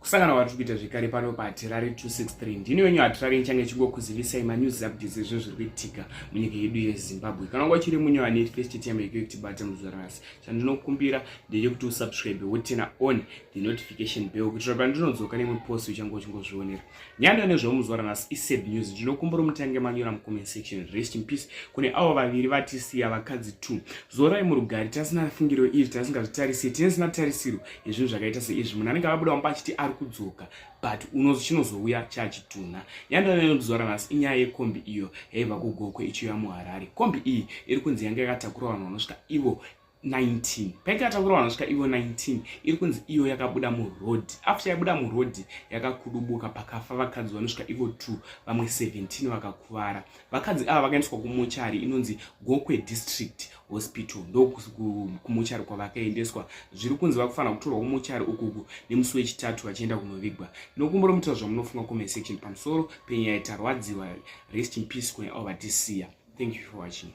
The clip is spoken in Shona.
Kusangana kwatiri kuita zvekare pano paHatirari 263. Ndini wenyu Hatirari nichange chingokuzivisai manews updates ezvinhu zviri kuitika munyika yedu yeZimbabwe. Kana wanga uchiri munyowani first time yako yekutibata muzuva ranhasi, chandinokumbira ndechekuti usubscribe woturn on the notification bell kuitira pandinodzoka nemwe post uchange uchingozvionera. Nyaya nezvamuzuva ranhasi isad news. Ndinokumbira mutange manyora mucomment section rest in peace kune avo vaviri vatisiya, vakadzi 2. Zorai murugare. Tasina fungiro iri, tasingazvitarisiri, tinesina tarisiro yezvinhu zvakaita seizvi. Munhu anenge akabuda mumba achiti ari kudzoka, but chinozouya chachitunha. Nyaya nemuzuva ranhasi inyaya yekombi iyo yaibva kuGokwe ichiuya muHarare. Kombi iyi iri kunzi yanga yakatakura vanhu vanosvika ivo 19. Painge yatakura vanhu vanosvika ivo 19, iri kunzi iyo yakabuda muroad. After yabuda muroad, yakakudubuka, pakafa vakadzi vanosvika ivo 2, vamwe 17 vakakuvara. Vakadzi ava vakaendeswa kumochari inonzi Gokwe District Hospital. Ndo kumochari kwavakaendeswa. Zviri kunzi vakufanira kutorwa kumochari ukuku nemusi wechitatu vachienda kunovigwa. Ndinokumbura mutaura zvamunofunga comment section pamusoro penyaya. Tarwadziwa. Rest in peace kune avo vatisiya. Thank you for watching.